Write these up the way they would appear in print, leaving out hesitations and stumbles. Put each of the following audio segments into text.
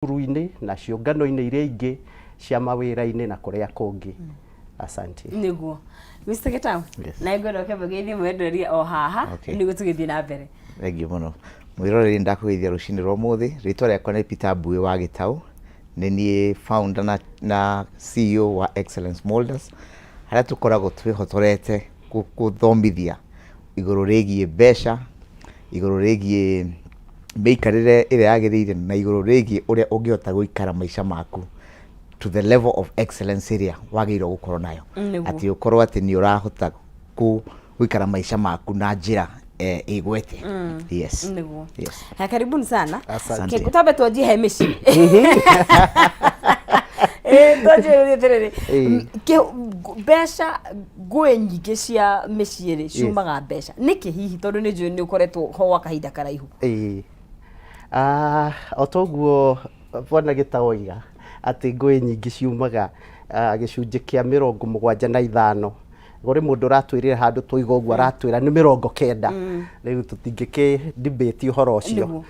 Cukuru-inĩ na ciũngano-inĩ iria ingĩ cia mawĩra-inĩ na kũrĩa kũngĩ. Asante. Nĩguo Mr. Gitau. Yes. Na ngwenda ũkĩamba geithie mwenderia o haha. Nĩguo tũgĩthiĩ na mbere. Thengiũ mũno mwĩroreri, ndakũgeithia rũcinĩ rwa ũmũthĩ. Rĩtwa rĩakwa nĩ Peter Mbuĩ wa Gĩtaũ, nĩ niĩ founder na CEO wa Excellence Molders, harĩa tũkoragwo twĩhotorete gũthomithia igũrũ rĩgiĩ mbeca, igũrũ rĩgiĩ mĩikarĩre ĩrĩa yagĩrĩire na igũrũ rĩgiĩ ũrĩa ũngĩhota gũikara maica maku to the level of excellence ĩrĩa wagĩrĩirwo gũkorwo nayo. Atĩ ũkorwo atĩ nĩ ũrahota gũikara maica maku na njĩra ĩgwete. Yes. Yes. Ha, karibuni sana. Asante. Twambe twanjie he mĩciĩ. Twanjie atĩrĩrĩ, mbeca, ngũĩ nyingĩ cia mĩciĩ rĩ ciumaga mbeca nĩkĩ hihi? Tondũ nĩ njũĩ nĩ ũkoretwo ho gwa kahinda karaihu. Ĩĩ. Ah, o toguo bwana Gĩtaũ oiga atĩ ngũĩ nyingĩ ciumaga gĩcunjĩ kĩa 75. Kũrĩ mũndũ ũratwĩrire handũ twoiga ũguo, aratwĩra nĩ 90. Rĩu tũtingĩkĩ debate ũhoro ũcio.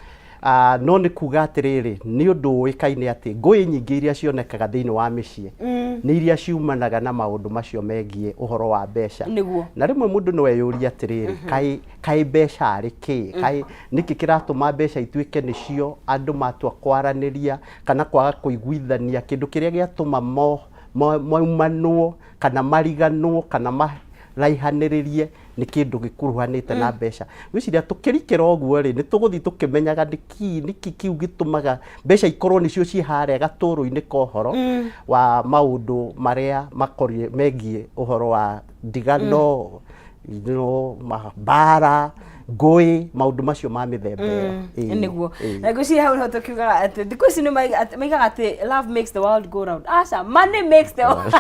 Ah, no nĩ kuga atĩrĩrĩ, nĩ ũndũ ũĩkaine atĩ ngũĩ nyingĩ iria cionekaga thĩinĩ wa mĩciĩ nĩ iria ciumanaga na maũndũ macio megiĩ ũhoro wa mbeca. Na rĩmwe mũndũ no eyũrie atĩrĩrĩ, kaĩ mbeca arĩ kĩ? Kaĩ nĩkĩ kĩratũma mbeca ituĩke nĩcio andũ matua kwaranĩria kana kwaga kũiguithania, kĩndũ kĩrĩa gĩatũma maumanwo kana mariganwo kana maraihanĩrĩrie nĩ kĩndũ gĩkuruhanĩte na mbeca. Ngwĩciria tũkĩrikĩra ũguo rĩ, nĩ tũgũthiĩ tũkĩmenyaga nĩkĩ nĩkĩ kĩu gĩtũmaga mbeca ikorwo nĩcio ciĩ harĩa gatũrũ-inĩ ka ũhoro wa maũndũ marĩa makoniĩ megiĩ ũhoro wa ndigano, mbara, ngũĩ, maũndũ macio ma mĩthemba ĩyo. Ĩĩ, Nĩguo. Na ngwĩciria hau nĩho tũkiugaga atĩ thikũ ici nĩ maigaga atĩ love makes the world go round. Aca, money makes the world.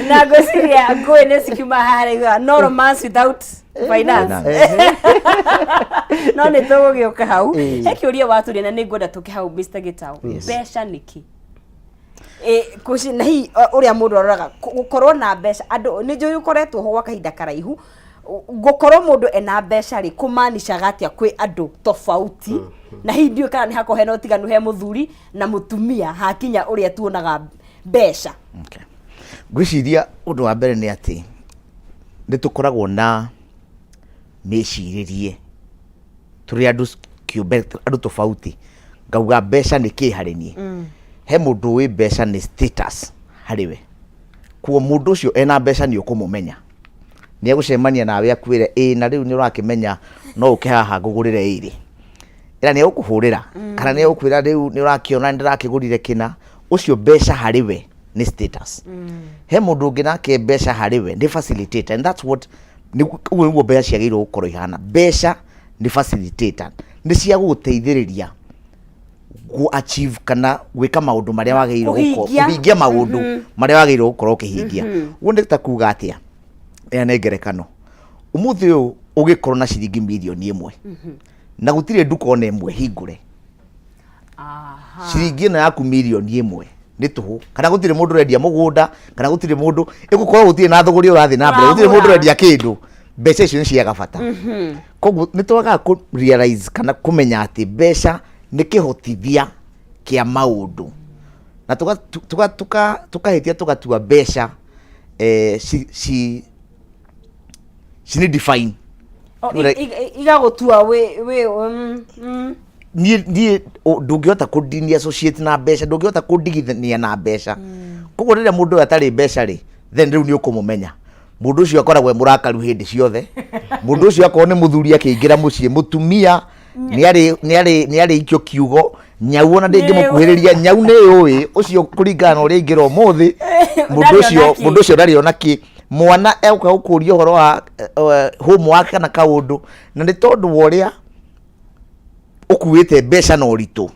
Na ngwĩciria ngũĩ nĩ cikiuma haha rĩu, no romance without finance. No nĩ tũgũgĩũka hau. He kĩũria watũria na nĩ ngwenda tũke hau, Mr. Gitau. Mbeca nĩkĩ? Na hihi ũrĩa mũndũ aroraga gũkorwo na mbeca, andũ nĩ njũĩ ũkoretwo ho gwa kahinda karaihu, gũkorwo mũndũ ena mbeca rĩ, kũmanicaga atĩa kwĩ andũ tofauti? Na hihi ndiũĩ kana nĩ hakoragwo hena ũtiganu he mũthuri na mũtumia hakinya ũrĩa tuonaga mbeca. Okay. Ngwĩciria ũndũ wa mbere nĩ atĩ nĩ tũkoragwo na mĩcirĩrie tũrĩ andũ kĩũmbe, andũ tofauti. Ngauga mbeca nĩ kĩ harĩ niĩ? He mũndũ ũĩ mbeca nĩ status harĩ we, kuo mũndũ ũcio ena mbeca nĩ ũkũmũmenya, nĩ egũcemania nawe akwĩre, ĩĩ na rĩu nĩ ũrakĩmenya no ũke haha ngũgũrĩre ĩrĩ ĩra, nĩ egũkũhũrĩra kana nĩ egũkwĩra rĩu nĩ ũrakĩona nĩ ndĩrakĩgũrire kĩna. Ũcio mbeca harĩ we nĩ status. He mũndũ ũngĩ nake mbeca harĩ we nĩ facilitator, and that's what ũguo nĩguo mbeca ciagĩrĩirwo gũkorwo ihana. Mbeca nĩ facilitator, nĩ cia gũgũteithĩrĩria gũ achieve kana gwĩka maũndũ marĩa wagĩrĩirwo Kũhingia. Kũhingia maũndũ marĩa wagĩrĩirwo gũkorwo ũkĩhingia. Ũguo nĩ ta kuga atĩa? Ĩyo nĩ ngerekano. Ũmũthĩ ũyũ ũgĩkorwo na ciringi 1 mirioni na gũtirĩ nduka ona ĩmwe hingũre, ciringi ĩno yaku 1 mirioni nĩ tũhũ, kana gũtirĩ mũndũ ũrendia mũgũnda, kana gũtirĩ mũndũ ĩgũkorwo, gũtirĩ na thũgũri ũrathiĩ na mbere, gũtirĩ mũndũ Ũragũra. ũrendia kĩndũ, mbeca icio nĩ ciaga bata. Koguo nĩ twagaga kũ realize kana kũmenya atĩ mbeca nĩ kĩhotithia kĩa maũndũ, na tũkahĩtia tũgatua mbeca ci define. Igagũtua wĩ. Niĩ ndũngĩhota kũndini associate na mbeca, ndũngĩhota kũndigithania na mbeca. Koguo rĩrĩa mũndũ ũyũ atarĩ mbeca rĩ, then rĩu nĩ ũkũmũmenya mũndũ ũcio akoragwo e mũrakaru hĩndĩ ciothe. Mũndũ ũcio akorwo nĩ mũthuri, akĩingĩra mũciĩ mũtumia nĩ arĩ ikio kiugo nyau ona ndĩngĩmũkuhĩrĩria. Nyau nĩ yũĩ ũcio kũringana na ũrĩa aingĩra ũmũthĩ mũndũ Ndarĩ ũcio ona kĩ. Mũndũ ũcio ndarĩ ona kĩ. Mwana egũka gũkũria ũhoro wa homework kana kaũndũ, na nĩ tondũ wa ũrĩa ũkuĩte mbeca na ũritũ,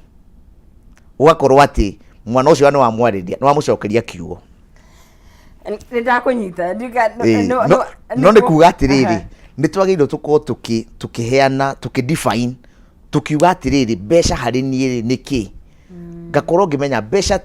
ũgakorwo atĩ mwana ũcio nĩ wamwarĩria, nĩ wamũcokeria kiugo. Nĩ ndakũnyita. Ĩĩ, no nĩ kuga atĩrĩrĩ, nĩ twagĩrĩirwo tũkorwo tũkĩheana, tũkĩ define, tũkiuga atĩrĩrĩ, mbeca harĩ niĩ rĩ nĩ kĩ? Ngakorwo ngĩmenya mbeca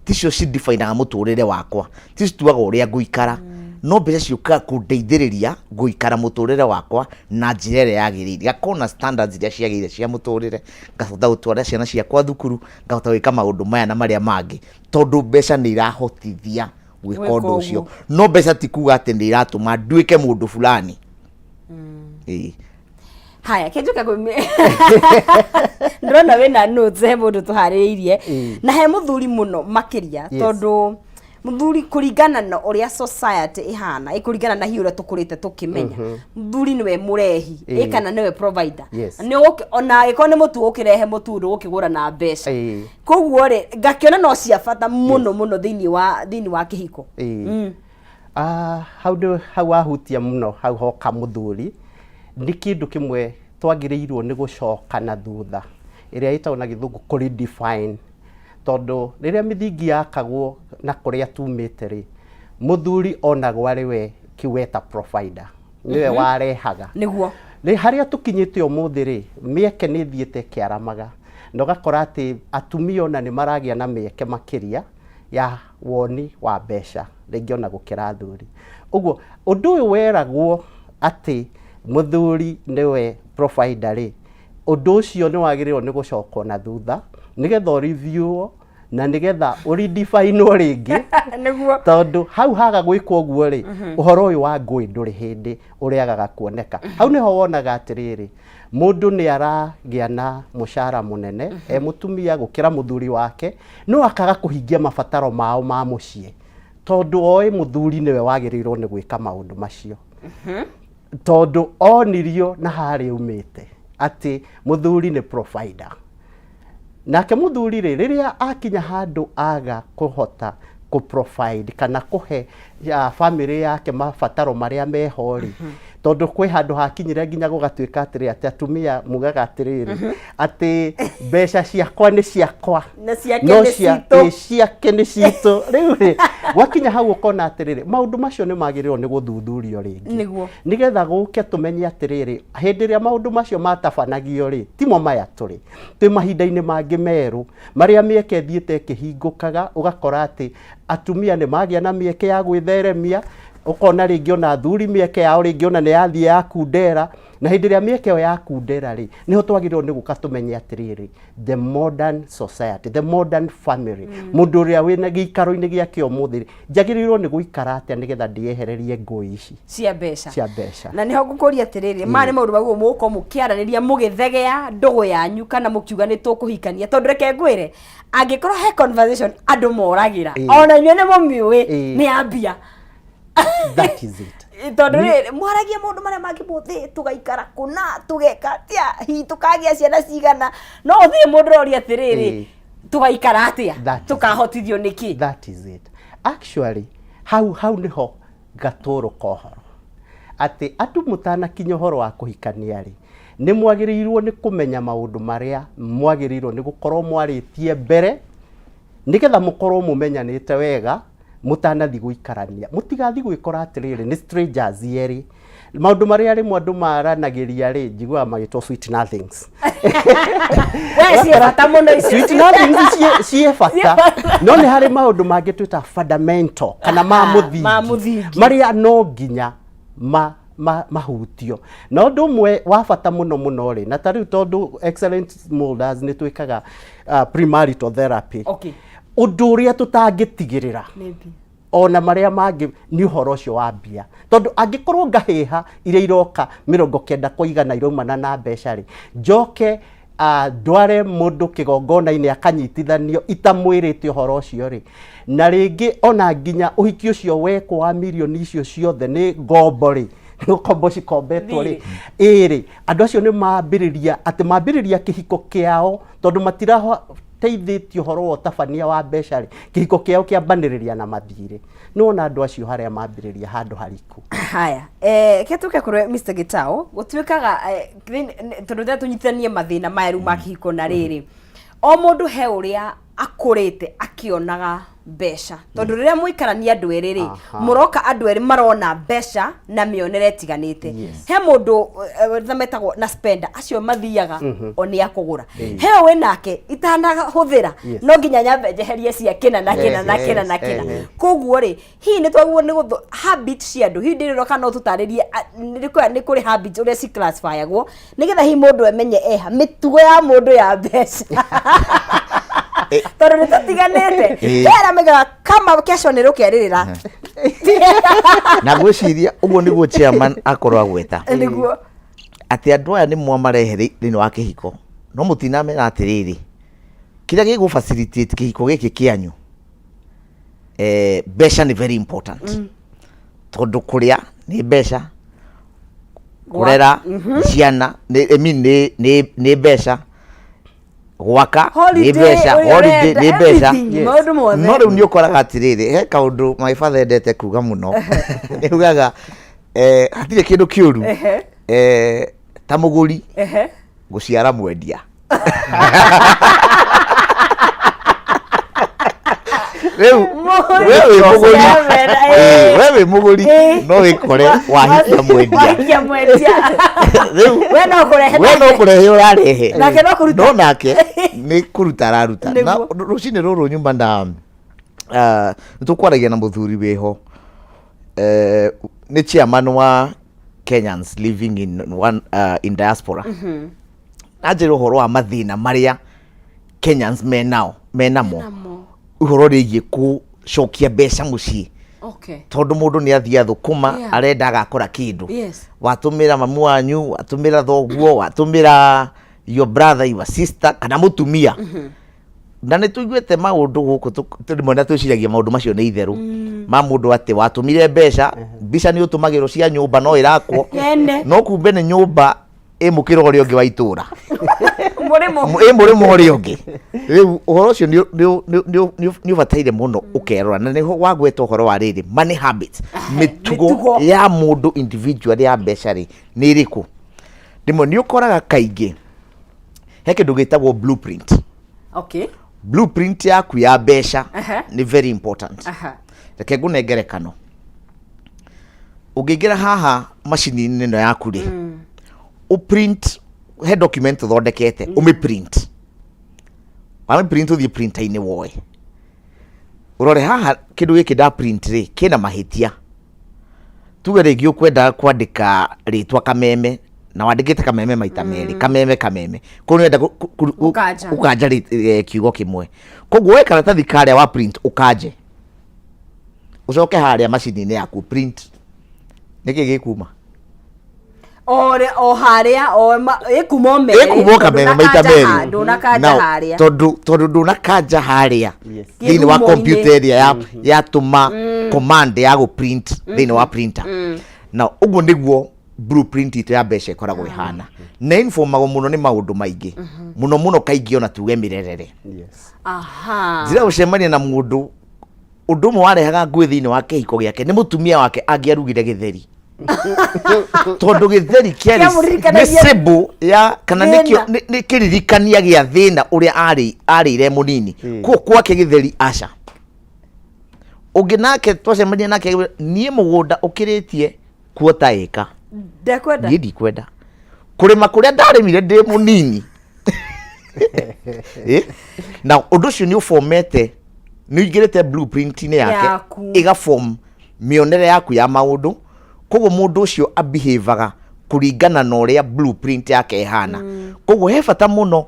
ticio cidefinaga mũtũrĩre wakwa, ti cituaga ũrĩa ngũikara. No mbeca ciũkaga kũndeithĩrĩria gũikara mũtũrĩre wakwa na njĩra ĩrĩa yagĩrĩire, ngakorwo na standards iria ciagĩrĩire cia mũtũrĩre, ngahota gũtwara ciana ciakwa thukuru, ngahota gwĩka maũndũ maya na marĩa mangĩ, tondũ mbeca nĩ irahotithia gwĩka Gwĩka ũndũ ũcio. ũguo. No mbeca ti kuga atĩ nĩ iratũma nduĩke mũndũ fulani. Ĩĩ. Haya, kĩnjũke kwĩ ndĩrona wĩna notes, he mũndũ tũharĩrĩirie na he mũthuri mũno makĩria, tondũ mũthuri kũringana na ũrĩa society ĩhana, ĩkũringana na hihi ũrĩa tũkũrĩte tũkĩmenya, mũthuri nĩwe mũrehi ĩ kana nĩwe provider. Nĩ ona angĩkorwo nĩ mũtu ũkĩrehe, mũtu ndũgũkĩgũra na mbeca. Koguo rĩ, ngakĩona no cia bata mũno mũno thĩinĩ wa kĩhiko. Ah, hau nĩ hau wahutia mũno, hau hoka mũthuri nĩ kĩndũ kĩmwe twagĩrĩirwo nĩ gũcoka na thutha, ĩrĩa ĩtagwo na Gĩthũngũ kũ redefine, tondũ rĩrĩa mĩthingi yakagwo na kũrĩa tumĩte rĩ, mũthuri onagwo arĩ we kĩweta provider, nĩwe warehaga. Nĩ harĩa tũkinyĩte ũmũthĩ rĩ, mĩeke nĩ ĩthiĩte ĩkĩaramaga na ũgakora atĩ atumia ona nĩ maragĩa na mĩeke makĩria ya woni wa mbeca rĩngĩ ona gũkĩra athuri. Ũguo ũndũ ũyũ weragwo atĩ mũthuri nĩwe provider rĩ, ũndũ ũcio nĩ wagĩrĩirwo nĩ gũcokwo na thutha nĩgetha ũreview na nĩgetha ũredefinwo rĩngĩ, tondũ hau haga gwĩkwo ũguo rĩ, ũhoro ũyũ wa ngũĩ ndũrĩ hĩndĩ ũrĩagaga kuoneka. Hau nĩho wonaga atĩrĩrĩ, mũndũ nĩ aragĩa na mũcara mũnene e mũtumia gũkĩra mũthuri wake, no akaga kũhingia mabataro mao ma mũciĩ, tondũ oĩ mũthuri nĩwe wagĩrĩirwo nĩ gwĩka maũndũ macio, tondũ onirio na harĩa aumĩte atĩ mũthuri nĩ provider. Nake mũthuri rĩ, rĩrĩa akinya handũ aga kũhota kũ provide kana kũhe ya family yake mabataro marĩa meho rĩ, tondũ kwĩ handũ hakinyire nginya gũgatuĩka atĩrĩ, atĩ atumia mugaga atĩrĩrĩ, atĩ mbeca ciakwa nĩ ciakwa Na ciake no nĩ citũ. Ĩ, ciake nĩ citũ. Rĩu rĩ, gwakinya hau ũkona atĩrĩrĩ, maũndũ macio nĩ magĩrĩirwo nĩ gũthuthurio rĩngĩ, nĩgetha gũke tũmenye atĩrĩrĩ, hĩndĩ ĩrĩa maũndũ macio matabanagio rĩ, timo maya tũrĩ twĩ mahinda-inĩ mangĩ merũ marĩa mĩeke ĩthiĩte ĩkĩhingũkaga, ũgakora atĩ atumia nĩ magĩa na mĩeke ya gwĩtheremia, ũkona rĩngĩ ona athuri mĩeke yao rĩngĩ ona nĩ yathiĩ yakundera. Na hĩndĩ ĩrĩa mĩeke ĩyo yakundera rĩ, nĩho twagĩrĩirwo nĩ gũka tũmenye atĩrĩrĩ, the modern society, the modern family, mũndũ ũrĩa wĩna gĩikaro-inĩ gĩake ũmũthĩ rĩ, njagĩrĩirwo nĩ gũikara atĩa nĩgetha ndĩehererie ngũĩ ici cia mbeca cia mbeca? Na nĩho ngũkũria atĩrĩrĩ, maya nĩ maũndũ maguo mũgũkorwo mũkĩaranĩria mũgĩthegea ndũgũ yanyu kana mũkiuga nĩ tũkũhikania? Tondũ reke ngwĩre, angĩkorwo he conversation andũ moragĩra, ona inyuĩ nĩ mũmiũĩ, nĩ ya mbia. That is it. Tondũ rĩrĩ, mwaragia maũndũ marĩa mangĩ mũthĩ, tũgaikara kũna, tũgeka atĩa, hihi tũkagĩa ciana cigana, no ũthiĩ mũndũ ũroria atĩrĩrĩ, tũgaikara atĩa, That is tũkahotithio nĩkĩ? That is it actually. Hau nĩho gatũrũ kohoro atĩ andũ mũtanakinya ũhoro wa kũhikania rĩ, nĩ mwagĩrĩirwo nĩ kũmenya maũndũ marĩa mwagĩrĩirwo nĩ gũkorwo mwarĩtie mbere, nĩgetha mũkorwo mũmenyanĩte wega mũtanathiĩ gũikarania, mũtigathiĩ gwĩkora atĩrĩrĩ nĩ strangers erĩ. Maũndũ marĩa rĩmwe andũ maranagĩria rĩ, njiguaga magĩtwo sweet nothings. We ciĩ bata mũno icio. Sweet nothings ciĩ bata, no nĩ harĩ maũndũ mangĩ twĩta fundamental kana ma mũthingi, ma mũthingi. Marĩa no nginya mahutio. Na ũndũ ũmwe wa bata mũno mũno rĩ, na ta rĩu tondũ Excellent Molders nĩ twĩkaga premarital therapy, ũndũ ũrĩa tũtangĩtigĩrĩra Maybe. ona marĩa mangĩ nĩ ũhoro ũcio wa mbia, tondũ angĩkorwo ngahĩha iria iroka 90% iraumana na mbeca rĩ, njoke ndware mũndũ kĩgongona-inĩ akanyitithanio itamwĩrĩte ũhoro ũcio rĩ, na rĩngĩ ona nginya ũhiki ũcio wekwo wa mirioni icio ciothe nĩ ngombo rĩ, ngombo cikombetwo rĩ, ĩĩ rĩ, andũ acio nĩ mambĩrĩria atĩ mambĩrĩria kĩhiko kĩao, tondũ matirateithĩtio ũhoro wa ũtabania wa mbeca rĩ, kĩhiko kĩao kĩambanĩrĩria na mathirĩ. Nĩwona andũ acio harĩa mambĩrĩria handũ hariku. Haya, ke tuke kũrĩ Mr Gitau. Gũtuĩkaga tondũ rĩrĩa tũnyitithanie mathĩna maya rĩu ma kĩhiko na rĩrĩ, o mũndũ he ũrĩa akũrĩte akĩonaga Mbeca, tondũ rĩrĩa mũikarania andũ erĩ rĩ, mũroka andũ erĩ marona mbeca na mĩonere ĩtiganĩte. He mũndũ na metagwo na spender, acio mathiaga o nĩ akũgũra. He ũyũ wĩ nake itanahũthĩra, no nginya nyambe njeherie cia kĩna na kĩna na kĩna na kĩna. Koguo rĩ, hihi nĩ twagĩrĩirwo nĩ gũthũ habit cia andũ, hihi ndĩrĩrwo kana no tũtarĩrie nĩ kũrĩ habit ũrĩa ci classifyagwo, nĩgetha hihi mũndũ amenye eha mĩtugo ya mũndũ ya mbeca, tondũ nĩ tũtiganĩte. He arĩa maigaga kama kesho nĩ rũkerĩrĩra. Na ngwĩciria ũguo nĩguo chairman akorwo agweta atĩ andũ aya nĩ mwamarehe thĩinĩ wa kĩhiko, no mũtinamera atĩrĩrĩ, kĩrĩa gĩgũ facilitate kĩhiko gĩkĩ kĩanyu, mbeca nĩ very important, tondũ kũrĩa nĩ mbeca, kũrera ciana nĩ, I mean, nĩ mbeca, gwaka nĩ Holiday, mbeca, ũrĩa holiday ũrenda, nĩ mbeca. Everything, maũndũ mothe. No rĩu nĩ ũkoraga atĩrĩrĩ, he kaũndũ my father endete kuga mũno, nĩ ugaga hatirĩ kĩndũ kĩũru ta mũgũri gũciara mwendia. Rĩu we wĩ mũgũri. Mũgũri. We wĩ mũgũri, no wĩkore wahikia mwendia. Wahikia mwendia. Rĩu we no kũrehe we no kũrehe ũrarehe, nake no kũruta. No nake nĩ kũruta araruta. Na rũcinĩ rũrũ nyuma na nĩ tũkwaragia na mũthuri wĩho, nĩ chairman wa Kenyans living in one in diaspora, anjĩra ũhoro wa mathĩna marĩa Kenyans menao menamo, Namo. Ũhoro rĩgiĩ gũcokia mbeca mũciĩ, tondũ mũndũ nĩ athiĩ athũkũma, arenda agakora kĩndũ. Watũmĩra mamu wanyu, watũmĩra thoguo, watũmĩra your brother, your sister, kana mũtumia. Na nĩ tũiguĩte maũndũ gũkũ rĩmwe na twĩciragia maũndũ macio nĩ itherũ ma mũndũ, atĩ watũmire mbeca, mbica nĩ ũtũmagĩrwo cia nyũmba no ĩrakwo, Yene. no kumbe nĩ nyũmba ĩ mũkĩra ũrĩa ũngĩ wa itũra. Mũrĩmo. Ĩ mũrĩmo ũrĩa ũngĩ. Rĩu ũhoro ũcio nĩ ũbataire mũno ũkerora, na nĩho wagweta ũhoro wa rĩrĩ, money habits, mĩtugo mĩtugo. Ya mũndũ individual ya mbeca rĩ, nĩ ĩrĩkũ? Rĩmwe nĩ ũkoraga kaingĩ he kĩndũ gĩtagwo blueprint. Blueprint yaku ya mbeca nĩ very important. Reke ngũne ngerekano. Ũngĩingĩra haha macini-inĩ ĩno yaku rĩ, ũprint, he document ũthondekete, ũmĩprint, wamĩprint, ũthiĩ printer-inĩ, woe, ũrore haha kĩndũ gĩkĩ nda print rĩ, kĩna mahĩtia. Tuge rĩngĩ ũkwenda kwandĩka rĩtwa Kameme na wandĩkĩte Kameme maita merĩ, Kameme, Kameme, koguo nĩũrenda Gũkanja. Gũkanja kiugo kĩmwe. Koguo woe karatathi karĩa wa print, ũkanje, ũcoke harĩa macini-inĩ yaku print, nĩkĩ gĩkuma? O o harĩa o ĩkuma o merĩ. Ĩkuma o Kameme maita merĩ. Ndũnakanja Now, harĩa. Tondũ ndũnakanja harĩa thĩinĩ wa Kĩhumo-inĩ. Computer ĩrĩa yatũma command ya gũ print thĩinĩ wa printer. Na ũguo nĩguo blueprint itũ ya mbeca ĩkoragwo ĩhana, na informagwo mũno nĩ maũndũ maingĩ mũno mũno, kaingĩ ona tuge mĩrerere. Njĩra gũcemania na mũndũ, ũndũ ũmwe warehaga ngũĩ thĩinĩ wa kĩhiko gĩake nĩ mũtumia wake angĩarugire gĩtheri, tondũ gĩtheri kĩarĩ nĩ Kĩamũririkanagia symbol ya kana nĩkĩo thĩna. Nĩ kĩririkania gĩa thĩna ũrĩa arĩire mũnini. Kuo gwake gĩtheri aca. Ũngĩ nake twacemania nake agĩkwĩra, niĩ mũgũnda ũkĩrĩtie kuota ĩka ndekwenda. Niĩ ndikwenda kũrĩma kũrĩa ndarĩmire ndĩ mũnini. Na ũndũ ũcio nĩ ũbomete, nĩ ũingĩrĩte blueprint-inĩ yake. Yaku. Ĩgaform mĩonere yaku ya maũndũ. Koguo mũndũ ũcio abehavaga kũringana na ũrĩa blueprint yake ĩhana. Koguo he bata mũno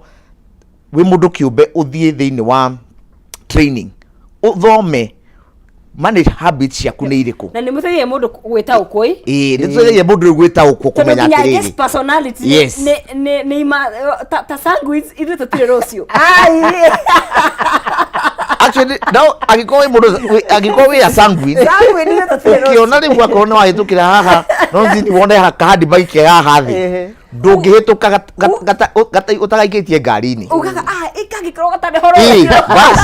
wĩ mũndũ kĩũmbe ũthiĩ thĩinĩ wa training, ũthome money habits ciaku nĩ irĩkũ. Na nĩ mũteithagia mũndũ gwĩtaũkwo ĩ. Ĩĩ, nĩ tũteithagia mũndũ rĩu gwĩtaũkwo, Tondũ kũmenya nginya yes, atĩrĩrĩ, personality nĩ ima ta sanguines, ithuĩ tũtirĩ rũciũ. Ai. Actually, no angĩkorwo wĩ mũndũ angĩkorwo wĩ a sanguine, Sanguine, ithuĩ tũtirĩ rũciũ. Ũkĩona rĩu akorwo nĩ wahĩtũkĩra haha, no nzi wone kahandi bike haha thĩ, ndũngĩhĩtũka ũtagaikĩtie ngari-inĩ. Ugaga ah ĩkangĩkorwo gatarĩ horo. Ĩĩ, bas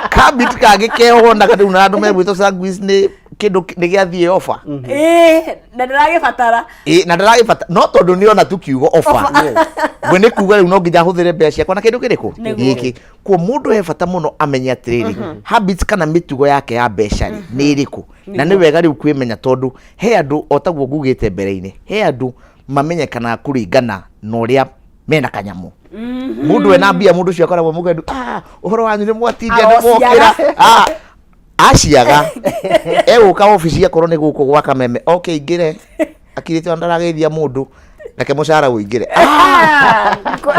kabit kangĩ keho wonaga rĩu na andũ megwĩtwo sanguines nĩ Kĩndũ nĩ gĩathiĩ offer. Ĩĩ, na ndĩragĩbatara. Ĩ, na ndaragĩbata, no tondũ nĩ ona tu kiugo offer, we nĩ kuga rĩu no nginya hũthĩre mbeca ciakwa na kĩndũ kĩrĩkũ. Nĩguo. Gĩkĩ kuo mũndũ he bata mũno amenye atĩrĩrĩ, habits kana mĩtugo yake ya mbeca rĩ nĩ ĩrĩkũ, na nĩ wega rĩu kwĩmenya, tondũ he andũ, o taguo ngugĩte mbere-inĩ, he andũ mamenyekanaga kũringana na ũrĩa mena kanyamũ. Mũndũ ena mbia, mũndũ ũcio akoragwo mũgendu, "Ah, ũhoro wanyu nĩ mwatindia nĩ Arociaga. mwokĩra." Ah, aciaga egũka obici, akorwo nĩ gũkũ gwa Kameme, oke ingĩre akirĩte, ona ndarageithia mũndũ, reke mũcara ũingĩre.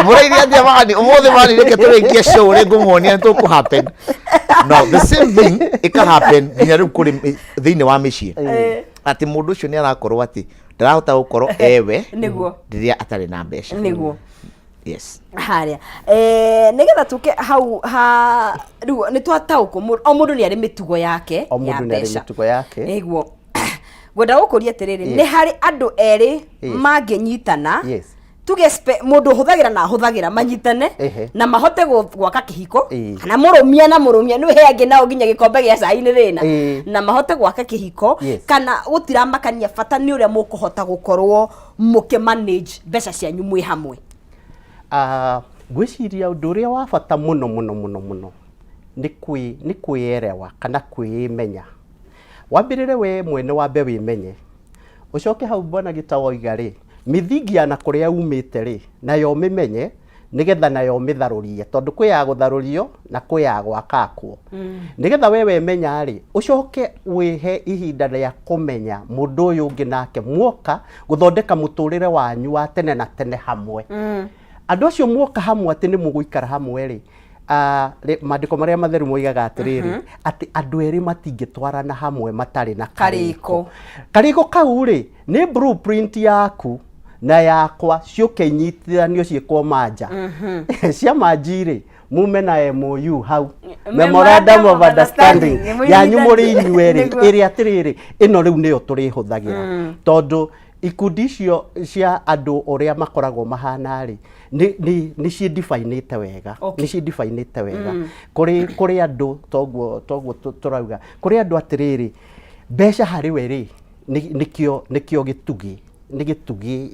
Mũraithia atĩa mani ũmũthĩ? Mani, reke tũrĩkie show rĩ, ngũmuonia nĩ tũkũ happen. No the same thing ĩka happen nginya rĩu kũrĩ thĩinĩ wa mĩciĩ, atĩ mũndũ ũcio nĩ arakorwo atĩ ndarahota gũkorwo ewe rĩrĩa atarĩ na mbeca. Yes. Harĩa nĩgetha tũke hau ha rĩu nĩ twataũkwo o mũndũ nĩ arĩ mĩtugo yake O ya mũndũ nĩ arĩ mbeca. mĩtugo yake. Nĩguo ngwenda gũkũria atĩrĩrĩ, nĩ harĩ andũ erĩ mangĩnyitana, tuge mũndũ ũhũthagĩra na ahũthagĩra manyitane na mahote gwaka kĩhiko, kana mũrũmia na mũrũmia, nĩ he angĩ nao nginya gĩkombe gĩa cai nĩ thĩna, na mahote gwaka kĩhiko, kana gũtiramakania, bata nĩ ũrĩa mũkũhota gũkorwo mũkĩ manage mbeca cianyu mwĩ hamwe? Ah, ngwĩciria ũndũ ũrĩa wa bata mũno mũno mũno mũno nĩ kwĩerewa kana kwĩmenya. Wambĩrĩre we mwene, wambe wĩmenye, ũcoke hau bwana Gĩtaũ oiga rĩ, mĩthingi ya na kũrĩa umĩte rĩ, nayo ũmĩmenye, nĩgetha nayo ũmĩtharũrie, tondũ kwĩ ya gũtharũrio na kwĩ ya gwakakwo. Nĩgetha we wemenya rĩ, ũcoke wĩhe ihinda rĩa kũmenya mũndũ ũyũ ũngĩ nake, muoka gũthondeka mũtũrĩre wanyu wa tene na tene hamwe. Andũ acio muoka hamwe atĩ nĩ mũgũikara hamwe rĩ, ah, maandĩko marĩa matheru moigaga atĩrĩrĩ, atĩ andũ erĩ matingĩtwarana hamwe matarĩ na karĩko. Karĩko kau rĩ, nĩ blueprint yaku na yakwa, ciũke inyitithanio ciĩkwo manja cia manji rĩ, mume na MOU hau, memorandum of understanding yanyu mũrĩ inyuerĩ, ĩrĩa atĩrĩrĩ, ĩno rĩu nĩyo tũrĩhũthagĩra, tondũ ikundi icio cia andũ ũrĩa makoragwo mahana rĩ, nĩ ciĩndibainĩte wega. Nĩ ciĩndibainĩte wega. Kũrĩ andũ toguo tũrauga, kũrĩ andũ atĩrĩrĩ, mbeca harĩ we rĩ, nĩkĩo gĩtugĩ, nĩ gĩtugĩ,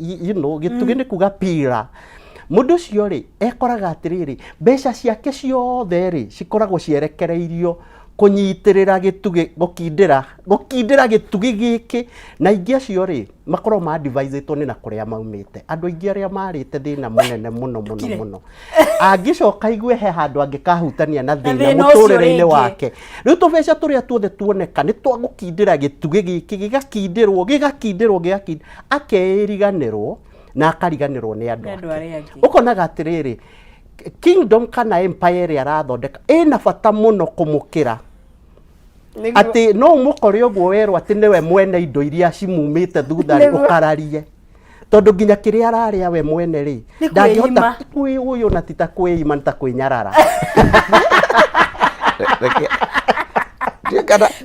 gĩtugĩ nĩ kuga pira. Mũndũ ũcio rĩ, ekoraga atĩrĩrĩ, mbeca ciake ciothe rĩ, cikoragwo cierekereirio kũnyitĩrĩra gĩtugĩ, gũkindĩra gĩtugĩ gĩkĩ. Na aingĩ acio rĩ, makoragwo ma-advisĩtwo nĩ na kũrĩa maumĩte. Andũ aingĩ arĩa marĩte thĩna mũnene mũno mũno mũno, angĩcoka aigue he handũ angĩkahutania na thĩna thĩna ũcio mũtũrĩre-inĩ rĩngĩ. wake, rĩu tũbeca tũrĩa tuothe tuoneka nĩ twa gũkindĩra gĩtugĩ gĩkĩ, gĩgakindĩrwo, gĩgakindĩrwo, gĩgakindĩrwo, akeĩriganĩrwo na akariganĩrwo nĩ andũ Nĩ andũ ake. Arĩa angĩ. Ũkonaga atĩrĩrĩ, kingdom kana empire ĩrĩa arathondeka ĩna bata mũno kũmũkĩra, atĩ no ũmũkore ũguo werwo atĩ nĩwe mwene indo iria cimumĩte thutha rĩ, ũkararie, tondũ nginya kĩrĩa ararĩa we mwene rĩ, Nĩ ndangĩhota kwĩima. kwĩ ũyũ, na ti ta kwĩima, nĩ ta kwĩnyarara.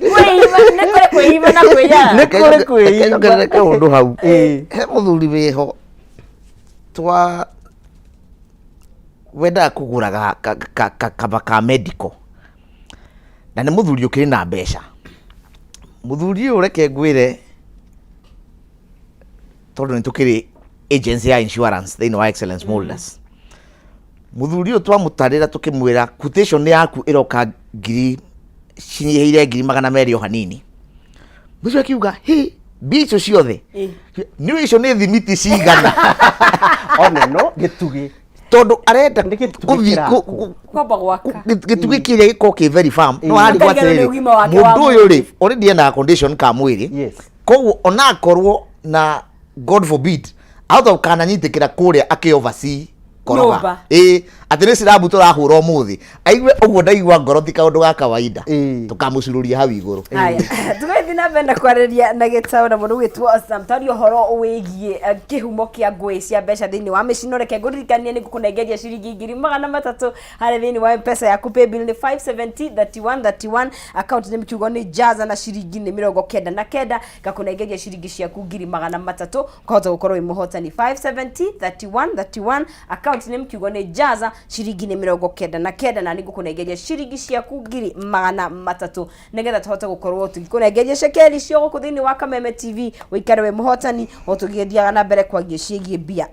Kwĩima, nĩ kũrĩ kwĩima na kwĩnyarara. Nĩ kũrĩ kwĩima. Nyongerere kaũndũ hau. Ĩĩ. He mũthuri wĩho twa wendaga kũgũra kaba ka medical, na nĩ mũthuri ũkĩrĩ na mbeca. Mũthuri ũyũ, reke ngwĩre, tondũ nĩ tũkĩrĩ agency ya insurance thĩinĩ wa Excellence Molders, mũthuri ũyũ twamũtarĩra, tũkĩmwĩra quotation yaku ĩroka ngiri cinyihĩire 200,000 o hanini. Mũcio akiuga, "Hi, mbia icio ciothe?" Nĩ icio nĩ thimiti cigana? Ona no gĩtugĩ. Tondũ arenda Nĩ gĩtugĩ gũthiĩ kĩrakwo. Kwamba gwaka. Gĩtugĩ kĩrĩa gĩkorwo kĩ very firm, no ararigwo Ũkariganĩrwo nĩ atĩrĩrĩ, ũgima wake wa mũndũ ũyũ rĩ, already ena condition ka mwĩrĩ. Koguo onakorwo na God forbid ahota gũkananyitĩkĩra kũrĩa akĩ oversee koroga. Nyũmba. Ĩĩ, atĩ nĩ cirabu tũrahũra ũmũthĩ, aigue ũguo, ndaigua ngoro ti kaũndũ ga kawaida. Tũkamũcururia hau igũrũ. Haya, tũgathiĩ na mbere na kwarĩria na Gĩtaũ na mũndũ ũgwĩtwo Sam twaria ũhoro wĩgiĩ kĩhumo kĩa ngũĩ cia mbeca thĩinĩ wa mĩciĩ. No reke ngũririkanie nĩ ngũkũnengeria ciringi 300,000 harĩ thĩinĩ wa Mpesa yaku. Paybill nĩ 570 31 31, account nĩ kiugo nĩ Jaza, na ciringi nĩ 99, ngakũnengeria ciringi ciaku 300,000, ũkahota gũkorwo wĩ mũhotani. 570 31 31, account nĩ kiugo nĩ Jaza. Ciringi nĩ 99, na nĩ ngũkũnengeria ciringi ciaku 300,000 nĩgetha tũhote gũkorwo tũgĩkũnengeria cekeri cio gũkũ thĩinĩ wa Kameme TV, ũikare wĩ mũhotani o tũgĩthiaga na mbere kwaria ciĩgiĩ mbia.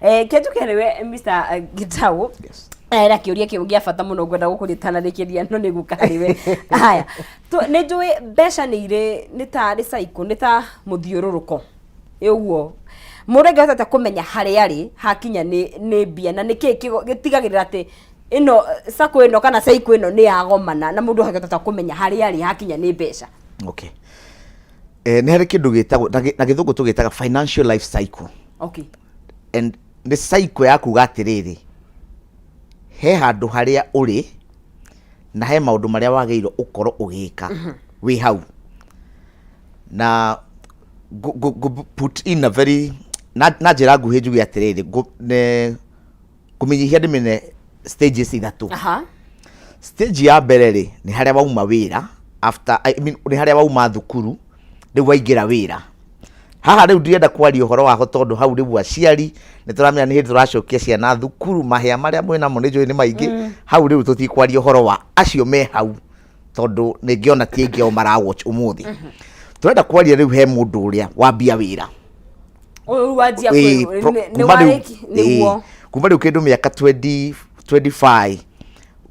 Ke njuke nĩwe Mr. Gitau. Yes. Na kĩũria kĩu gĩa bata mũno ngwenda gũkũria itanarĩkĩria, no nĩ gũka harĩ we. Haya, nĩ njũĩ mbeca nĩ irĩ, nĩ ta nĩ cycle, nĩ ta mũthiũrũrũko. Ĩ ũguo mũndũ angĩhota atĩa kũmenya harĩa arĩ hakinya nĩ mbia, na nĩkĩ gĩtigagĩrĩra atĩ ĩno circle ĩno kana cycle ĩno nĩ yagomana, na mũndũ angĩhota atĩa kũmenya harĩa arĩ hakinya nĩ mbeca? Okay. Nĩ harĩ kĩndũ gĩtagwo na gĩthũngũ tũgĩtaga financial life cycle. And nĩ cycle ya kuga atĩrĩrĩ, he handũ harĩa ũrĩ na he maũndũ marĩa wagĩrĩirwo ũkorwo ũgĩka wĩ hau. Na ngũ put in a very na njĩra nguhĩ njuge atĩrĩrĩ, ngũmĩnyihia ndĩmĩne stages ithatũ. Stage ya mbere rĩ, nĩ harĩa wauma wĩra after, I mean, nĩ harĩa wauma thukuru rĩu waingĩra wĩra. Haha rĩu ndirenda kwaria ũhoro waho tondũ hau rĩu aciari nĩ tũramenya nĩ hĩndĩ tũracokia ciana thukuru, mahĩa marĩa mwĩ namo nĩ njũĩ nĩ maingĩ. Hau rĩu tũtikwaria ũhoro wa acio me hau tondũ nĩ ngĩona ti aingĩ ao mara watch ũmũthĩ. Tũrenda kwaria rĩu he mũndũ ũrĩa wambia wĩra. Ũyũ rĩu wanjia nĩ kuma rĩu warĩki nĩguo. Kuma rĩu kĩndũ mĩaka 20, 25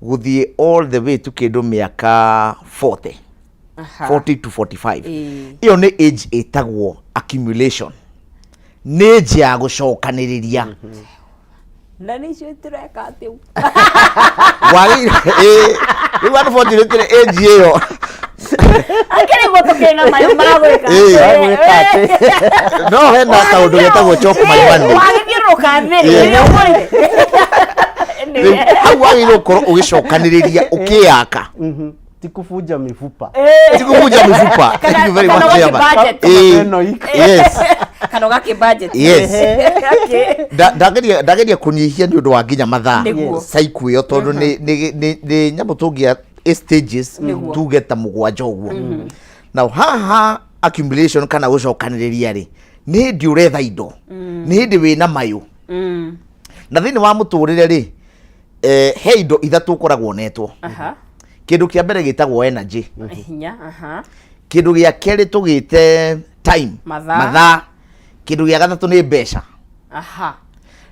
gũthiĩ all the way to kĩndũ mĩaka 40. 40 to 45. Ĩyo nĩ age ĩtagwo accumulation, nĩ age ya gũcokanĩrĩria. Na nĩ icio tũreka atĩ Wagĩrĩire rĩu unfortunately age ĩyo akĩrĩ guo tũkĩrĩ na mayo ma gwĩka. Gwĩka atĩ? No hena kaũndũ getagwo chop my money. Wagĩthiũrũrũka thĩ rĩ, rĩrĩa ũkũrĩ. Rĩu hau wagĩrĩirwo gũkorwo ũgĩcokanĩrĩria, ũkĩyaka. Ti kubunja mifupa. Ti kubunja mifupa. Thank you very Kana much, Chairman. ũgakĩ-budget. Ĩno iko. Yes. Kana ũgakĩ budget. Yes. Ndageria kũnyihia nĩ ũndũ wa nginya mathaa. Nĩguo. Cycle ĩyo tondũ nĩ nyamũ tũngĩa stages tuge ta 7 ũguo. Now haha accumulation kana gũcokanĩrĩria rĩ, nĩ hĩndĩ ũretha indo, nĩ hĩndĩ wĩna mayũ. Na thĩinĩ wa mũtũrĩre rĩ, he indo ithatũ ũkoragwo ũnetwo. Kĩndũ kĩa mbere gĩtagwo energy. Hinya, aha. Kĩndũ gĩa kerĩ tũgĩte time. Mathaa. Mathaa. Kĩndũ gĩa gatatũ nĩ mbeca.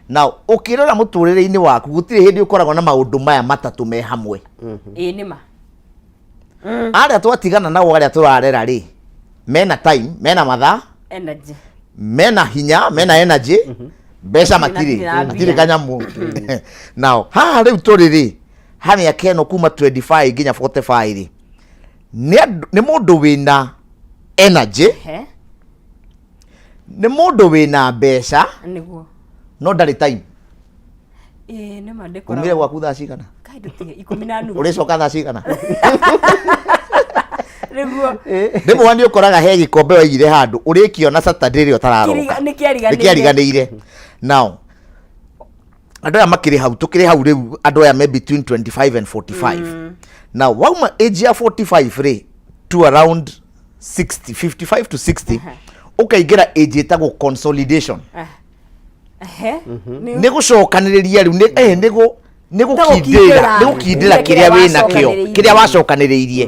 Now ũkĩrora mũtũrĩre-inĩ waku gũtirĩ hĩndĩ ũkoragwo na maũndũ maya matatũ me hamwe. Ĩĩ nĩ ma. Arĩa twatigana nao, arĩa tũrarera rĩ, mena time, mena mathaa, Energy. mena hinya, mena energy, mbeca matirĩ, Matirĩ na matirĩ mbia. kanyamũ. Now haha rĩu tũrĩ rĩ, ha mĩaka ĩno kuma 25 nginya 45 rĩ, nĩ mũndũ wĩna energy, nĩ mũndũ wĩna mbeca, Nĩguo. no ndarĩ time. Ĩĩ nĩ ma, ndĩkoragwo. Umire gwaku thaa cigana? Kaĩ ndũtige, 10:30. Ũrĩcoka thaa cigana? Nĩguo. Rĩmwe nĩ ũkoraga he gĩkombe waigire handũ ũrĩkĩona Saturday ĩrĩa ũtararoka. Nĩ kĩariganĩire. Nĩ kĩariganĩire. Now andũ aya makĩrĩ hau, tũkĩrĩ hau rĩu, andũ aya me between 25 and 45. Now wauma age ya 45 rĩ to around 60, 55 to 60, ũkaingĩra age ĩtagwo consolidation. Nĩ gũcokanĩrĩria rĩu, nĩ gũkindĩra, nĩ gũkindĩra kĩrĩa wĩ nakĩo, kĩrĩa wacokanĩrĩirie.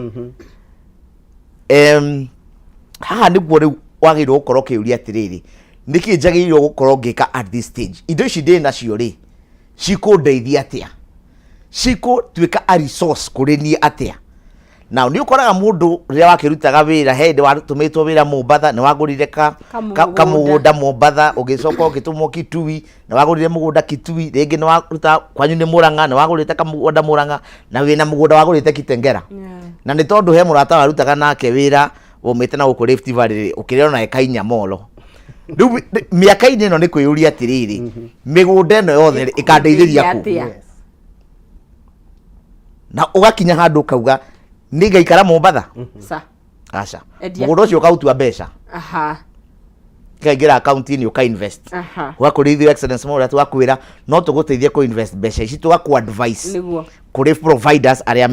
Haha nĩguo rĩu wagĩrĩirwo gũkorwo ũkĩũria atĩrĩrĩ, nĩkĩ njagĩrĩirwo gũkorwo ngĩka at this stage? Indo ici ndĩ nacio rĩ, cikũndeithia atĩa? Cikũtuĩka a resource kũrĩ niĩ atĩa? Now nĩ ũkoraga mũndũ rĩrĩa wakĩrutaga wĩra, he hĩndĩ watũmĩtwo wĩra Mombatha, nĩ wagũrire Kamũgũnda. kamũgũnda Mombatha, ũgĩcoka ũgĩtũmwo Kitui, nĩ wagũrire mũgũnda Kitui, rĩngĩ nĩ waruta kwanyu nĩ Murang'a, nĩ wagũrĩte kamũgũnda Murang'a, na wĩna mũgũnda wagũrĩte Kitengela. Na nĩ tondũ he mũrata warutaga nake wĩra waumĩte na gũkũ Rift Valley rĩ, ũkĩrĩa ona eka inya molo. Rĩu mĩaka-inĩ ĩno nĩ kwĩyũria atĩrĩrĩ, mĩgũnda ĩno yothe rĩ, ĩkandeithĩria kũ? Atĩa? Na ũgakinya handũ ũkauga nĩ ngaikara Mombatha? Sa. Aca. Endia. Mũgũnda ũcio ũkaũtua mbeca. Ũkaingĩra akaunti-inĩ ũka invest. Ũgakũrĩ ithuĩ Excellence Mall tũgakwĩra no tũgũteithie kũ invest mbeca ici, tũgakũ advice Nĩguo. kũrĩ providers arĩa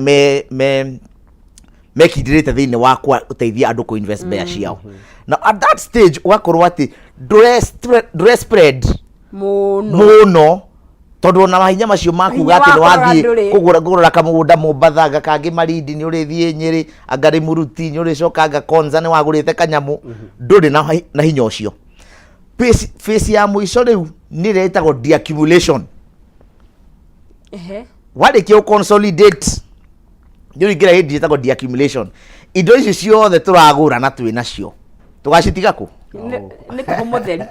me mekindĩrĩte thĩinĩ wa gũteithia andũ kũ invest mbeca ciao. Now at that stage ũgakorwo atĩ ndũre spread Mũno. mũno, Tondũ ona mahinya macio makuga Hinya atĩ nĩ wa kũrora wathiĩ ndũrĩ. kũgũra kũgũra kamũgũnda Mombatha, anga kangĩ Malindi, nĩ ũrĩthiĩ Nyĩrĩ, anga Rĩmuruti, nĩ ũrĩcoka anga Konza nĩ wagũrĩte kanyamũ, ndũrĩ na hinya ũcio. Phase ya mũico rĩu nĩ ĩrĩa ĩtagwo deaccumulation. Warĩkia gũ consolidate nĩ ũringĩra hĩndĩ ĩtagwo deaccumulation. Indo ici ciothe tũragũra na twĩ nacio tũgacitiga kũ? Nĩ kũhũ mũtheri.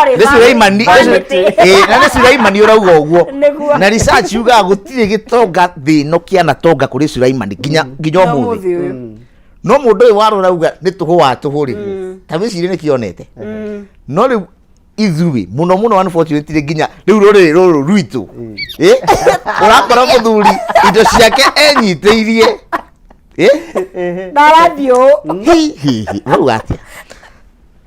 Orĩ Nĩ Suleimani, vanity. na nĩ Suleimani ũrauga ũguo. Nĩguo. Na research yugaga gũtirĩ gĩtonga thĩ ĩno kĩanatonga kũrĩ Suleimani nginya nginya Na ũmũthĩ. ũmũthĩ ũyũ. No mũndũ ũyũ warora auga nĩ tũhũ wa tũhũ rĩ, ta wĩcirie nĩ kĩonete. No rĩu ithuĩ mũno mũno unfortunately nginya rĩu rũrĩrĩ rũrũ rwitũ, ũrakora mũthuri indo ciake enyitĩirie. Na arathiĩ ũũ. Hi, hi, hi. Ũrauga atĩa?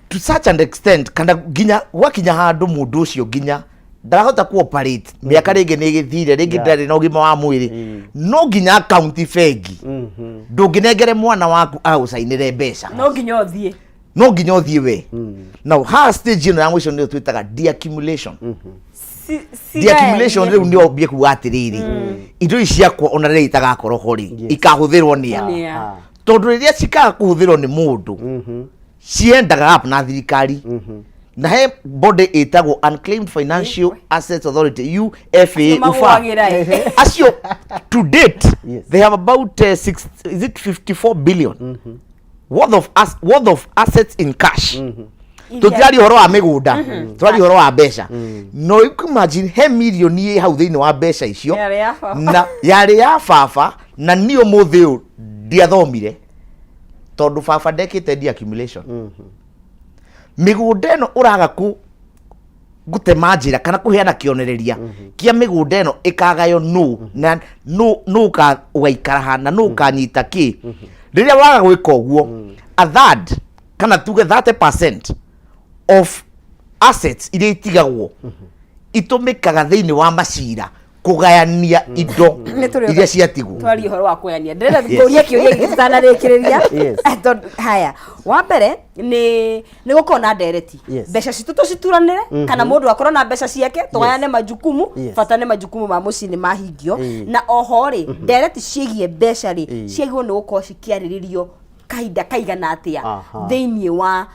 To such an extent kana nginya gwakinya handũ mũndũ ũcio nginya ndarahota ku operate, mĩaka rĩngĩ nĩ ĩgĩthire, rĩngĩ ndarĩ na ũgima wa mwĩrĩ, no nginya akaunti bengi ndũngĩnengere mwana waku agũcainĩre mbeca. No nginya ũthiĩ. No nginya ũthiĩ we. Now haha stage ĩno ya mũico nĩyo twĩtaga deaccumulation. Deaccumulation rĩu nĩyo mbie kuga atĩrĩrĩ, indo ici ciakwa ona rĩrĩa itagakorwo ho rĩ, ikahũthĩrwo nĩ a? Nĩ a? Tondũ rĩrĩa cikaga kũhũthĩrwo nĩ mũndũ, ciendaga up na thirikari, na he body ĩtagwo Unclaimed Financial Assets Authority, UFA, UFA. Magũagĩra ĩ. Acio to date they have about six, is it 54 billion worth of assets in cash. Tũtiraria ũhoro wa mĩgũnda, tũraria ũhoro wa mbeca. No you can imagine he mirioni ĩ hau thĩinĩ wa mbeca icio. Yarĩ ya baba. Na yarĩ ya baba, na niĩ ũmũthĩ ũyũ ndiathomire tondũ baba ndekĩte deaccumulation. Mĩgũnda ĩno ũraga kũ gũtema njĩra kana kũheana kĩonereria kĩa mĩgũnda ĩno ĩkagaywo nũ na nũ nũ ũgaikara ha na nũ ũkanyita kĩ. Rĩrĩa waga gwĩka ũguo, a third kana tuge 30% of assets iria itigagwo itũmĩkaga thĩinĩ wa macira kũgayania indo Nĩ tũrĩ iria ciatigwo. Twarie ũhoro wa kũgayania, ndĩrenda kũria kĩũria gĩkĩ tũtanarĩkĩrĩria. Tondũ haya, wa mbere nĩ gũkorwo na ndereti, mbeca citũ tũcituranĩre kana mũndũ akorwo na mbeca ciake, tũgayane majukumu, bata nĩ majukumu ma mũciĩ nĩ mahingio. Na oho rĩ, ndereti ciĩgiĩ mbeca rĩ, ciagĩrĩirwo nĩ gũkorwo cikĩarĩrĩrio kahinda kaigana atĩa thĩinĩ wa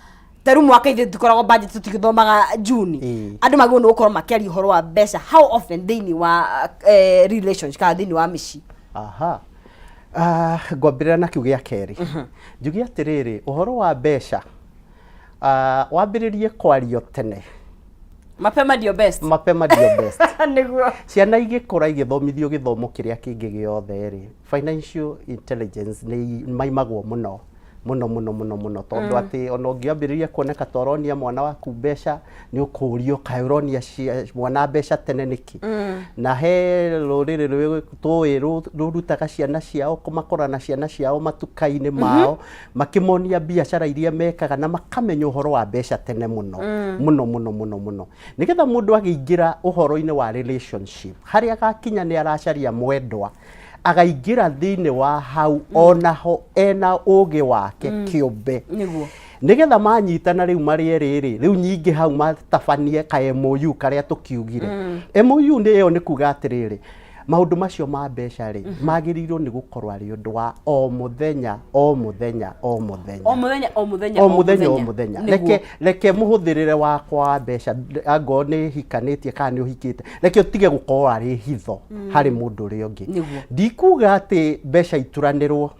ta rĩu mwaka? Ithuĩ tũkoragwo budget tũtigĩthomaga June. Andũ magĩrĩirwo nĩ gũkorwo makĩaria ũhoro wa mbeca how often thĩinĩ wa relationship kana thĩinĩ wa mĩciĩ? Aha. Ngwambĩrĩra na kĩu gĩa kerĩ. Njuge atĩrĩrĩ, ũhoro wa mbeca wambĩrĩrie kwario tene. Mapema ndio best. Mapema ndio best. Ciana igĩkũra igĩthomithio gĩthomo kĩrĩa kĩngĩ gĩothe rĩ, financial intelligence nĩ maimagwo mũno mũno mũno mũno mũno, tondũ atĩ ona ũngĩambĩrĩria kuoneka ta ũronia mwana waku mbeca, nĩ ũkũrio kaĩ ũronia mwana mbeca tene nĩkĩ. Na he rũrĩrĩ tũĩ rũrutaga ciana ciao, makora na ciana ciao matuka-inĩ mao makĩmonia biacara iria mekaga na makamenya ũhoro wa mbeca tene mũno mũno mũno mũno mũno, nĩgetha mũndũ agĩingĩra ũhoro-inĩ wa relationship harĩa agakinya nĩ aracaria mwendwa, againgĩra thĩinĩ wa hau onaho ena ũgĩ wake kĩũmbe, nĩgetha manyitana rĩu marĩ erĩ rĩ, rĩu nyingĩ hau matabanie ka MOU karĩa tũkiugire. MOU nĩ ĩyo, nĩ kuga atĩrĩrĩ, maũndũ macio ma mbeca rĩ, magĩrĩirwo nĩ gũkorwo arĩ ũndũ wa o mũthenya, o mũthenya, o mũthenya. O mũthenya, o mũthenya. O mũthenya, o mũthenya. Reke mũhũthĩrĩre wakwa wa mbeca, angorwo nĩ hikanĩtie kana nĩ ũhikĩte, reke ũtige gũkorwo arĩ hitho harĩ mũndũ ũrĩa ũngĩ. Ndikuga atĩ mbeca ituranĩrwo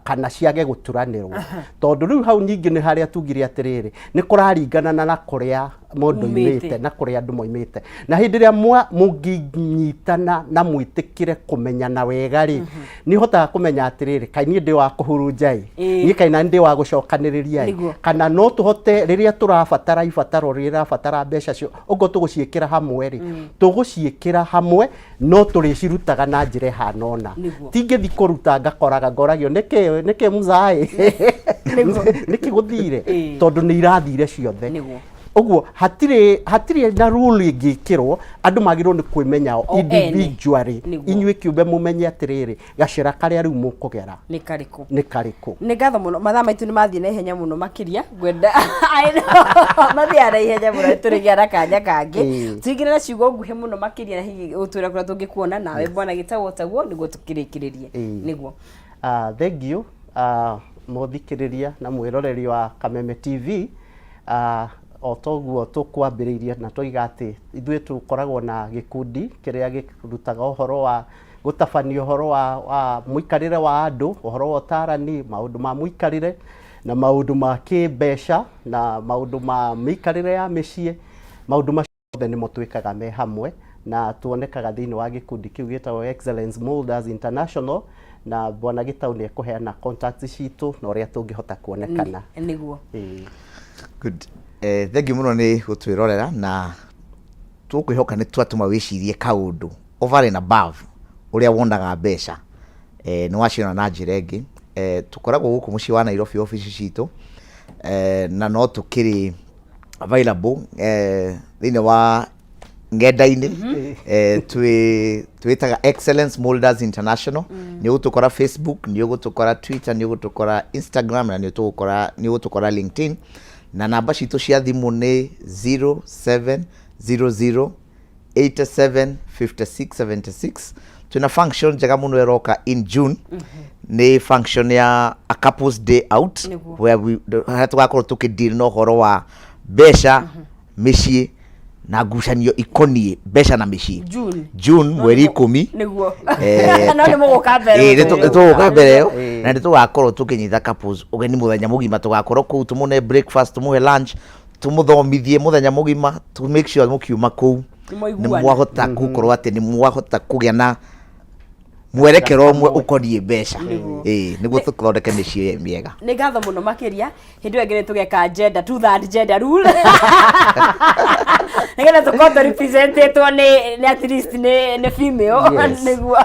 kana ciage gũturanĩrwo, tondũ rĩu hau ningĩ nĩ harĩa tugire atĩrĩrĩ, nĩ kũraringana na kũrĩa mũndũ Umĩte. oimĩte na kũrĩa andũ moimĩte. Na hĩndĩ ĩrĩa mũngĩnyitana na mwĩtĩkĩre kũmenyana wega rĩ, nĩ ũhotaga kũmenya atĩrĩrĩ, kaĩ niĩ ndĩ wa kũhurunja ĩ, niĩ kaĩ nani ndĩ wa gũcokanĩrĩria ĩ, kana no tũhote rĩrĩa tũrabatara ibataro rĩrĩa rĩrabatara mbeca cio, ũguo tũgũciĩkĩra hamwe rĩ, tũgũciĩkĩra hamwe, no tũrĩcirutaga na njĩra ĩhana ũna. Tingĩthi kũruta ngakoraga ngoragio nĩkĩ nĩkĩ mzaĩ nĩkĩ gũthire, tondũ nĩ irathire ciothe. Ũguo hatirĩ na rule ĩngĩkĩrwo. Andũ magĩrĩirwo nĩ kwĩmenya o O ene. individually. Inyuĩ kĩũmbe mũmenye atĩrĩrĩ, gacĩra karĩa rĩu mũkũgera nĩ karĩkũ. Nĩ karĩkũ. Nĩ ngatho mũno, mathaa maitũ nĩ mathiĩ na ihenya mũno makĩria. Ngwenda, I know, mathiaga na ihenya mũno, tũrĩgĩa na kanya kangĩ. Tũingĩre na ciugo nguhĩ mũno makĩria, na hihi ũtwĩre kũrĩa tũngĩkuona nawe, bwana Gĩtaũ, taguo nĩguo tũkĩrĩkĩrĩrie. Nĩguo. Thank you, mũthikĩrĩria na mwĩroreri wa Kameme TV. O toguo tũkwambĩrĩirie na twoiga atĩ ithuĩ tũkoragwo na gĩkundi kĩrĩa gĩrutaga ũhoro wa gũtabania ũhoro wa mũikarĩre wa andũ, ũhoro wa ũtarani, maũndũ ma mũikarĩre na maũndũ ma kĩmbeca na maũndũ ma mĩikarĩre ya mĩciĩ. Maũndũ macio mothe nĩmo twĩkaga me hamwe, na tuonekaga thĩinĩ wa gĩkundi kĩu gĩtagwo Excellence Molders International, na bwana Gĩtaũ nĩ ekũheana contacts citũ na ũrĩa tũngĩhota kuonekana. Nĩguo. Ĩĩ. Good. Thank you mũno nĩ gũtwĩrorera, na tũkwĩhoka nĩ twatũma wĩcirie kaũndũ over and above ũrĩa wonaga mbeca. Nĩ waciona na njĩra ĩngĩ. Tũkoragwo gũkũ mũciĩ wa Nairobi, obici citũ, na no tũkĩrĩ available thĩinĩ wa ng'enda-inĩ. Twĩtaga Excellence Molders International. Nĩ ũgũtũkora Facebook, nĩ ũgũtũkora Twitter, nĩ ũgũtũkora Instagram, na nĩ ũgũtũkora LinkedIn. Na namba citũ cia thimũ nĩ 0700 87 56 76. Twĩna function njega mũno ĩroka in June, nĩ function ya a couples day out, where we, harĩa tũgakorwo tũkĩdeal na ũhoro wa mbeca, mĩciĩ na ngucanio ikoniĩ mbeca na mĩciĩ. June. June mweri 10. Nĩguo. No nĩ mũgũka mbere. Ĩĩ, nĩ tũgũka mbere ĩyo, na nĩ tũgakorwo tũkĩnyita couples ũgeni mũthenya mũgima. Tũgakorwo kũu, tũmũne breakfast, tũmũhe lunch, tũmũthomithie mũthenya mũgima to make sure mũkiuma kũu nĩ nĩ mwaiguana. Mwahota gũkorwo atĩ nĩ mwahota kũgĩa na mwerekero ũmwe ũkoniĩ mbeca. Ĩĩ, nĩguo tũthondeke mĩciĩ mĩega. Nĩ ngatho mũno makĩria. Hĩndĩ ĩyo ĩngĩ nĩ tũgeka gender, two third gender rule, nĩgetha tũkorwo tũ representetwo nĩ at least nĩ female. Nĩguo.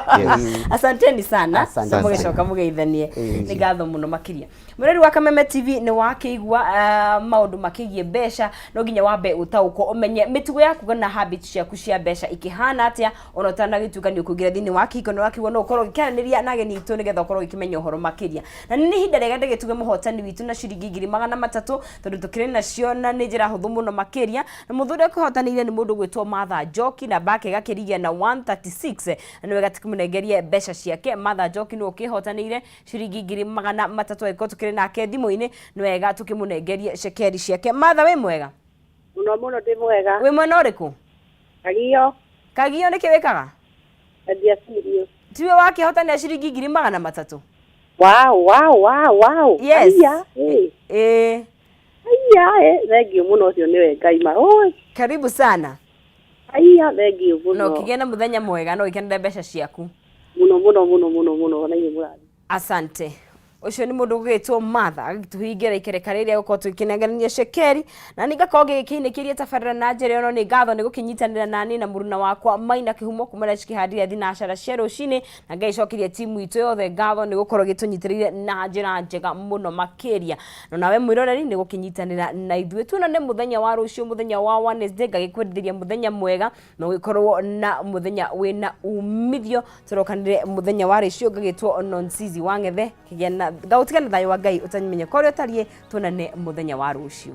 Asanteni sana. Asante. Na mũgĩcoka mũgeithanie. Nĩ ngatho mũno makĩria. Mũreri wa Kameme TV, nĩ wakĩigua maũndũ makĩgiĩ mbeca. No nginya wambe ũtaũkwo, ũmenye mĩtugo yaku kana habit ciaku cia mbeca ikĩhana atĩa, ona ũtanagĩtuĩka nĩ ũkũingĩra thĩinĩ wa kĩhiko. Nĩ wakĩigua no ũkorwo ũgĩkĩaranĩria na ageni aitũ nĩgetha ũkorwo ũgĩkĩmenya ũhoro makĩria. Na nĩ ihinda rĩega ndĩgĩtuge mũhotani witũ na ciringi 300,000, tondũ tũkĩrĩ nacio na nĩ njĩra hũthũ mũno makĩria. Na mũndũ ũrĩa ũkĩhotanĩire nĩ mũndũ ũgwĩtwo Martha Njoki, namba yake ĩgakĩrigia na 136, na nĩ wega tũkĩmũnengerie mbeca ciake. Martha Njoki nĩwe ũkĩhotanĩire ciringi 300,000. Angĩkorwo tũkĩrĩ nake thimũ-inĩ, nĩ wega tũkĩmũnengerie cekeri ciake. Martha, wĩ mwega? Mũno mũno, ndĩ mwega. Wĩ mwena ũrĩkũ? Kagio. Kagio, nĩkĩ wĩkaga? Endia cereal. Tiwe wakĩhotanĩra ciringi 300,000? Wow. Yes. Aya, eh. Ĩĩ. Aya, eh, thank you mũno, ũcio nĩwe Ngai ma. Oi, Karibu sana. Aya, thank you mũno. Na ũkĩgĩa na mũthenya mwega, no ũgĩkenere mbeca ciaku. Mũno mũno mũno mũno mũno, na inyuĩ mũrathi. Asante. Ũcio nĩ mũndũ ũgwĩtwo Martha, agĩtũhingĩra ikereka rĩrĩa gũkorwo tũgĩkĩnengerania cekeri, na nĩ ngakorwo ngĩgĩkĩinĩkĩria tabarĩra na njĩra ĩno. Nĩ ngatho nĩ gũkĩnyitanĩra nani na mũruna wakwa Maina Kĩhumo kuma na cikĩhandire thinacara cia rũcinĩ, na ngaicokeria timu itũ yothe ngatho nĩ gũkorwo gĩtũnyitĩrĩire na njĩra njega mũno makĩria. Na nawe mwĩroreri nĩ gũkĩnyitanĩra na ithuĩ. Tuonane mũthenya wa rũciũ, mũthenya wa Wednesday. Ngagĩkwendithĩria mũthenya mwega na ũgĩkorwo na mũthenya wĩna umithio. Tũrokanire mũthenya wa rĩcio. Ngagĩtwo Nonsizi wa Ng'ethe. Kĩgĩa na ngaũtiga na thayũ wa Ngai ũtanyimenya korĩa ũtariĩ. Tuonane mũthenya wa rũciũ.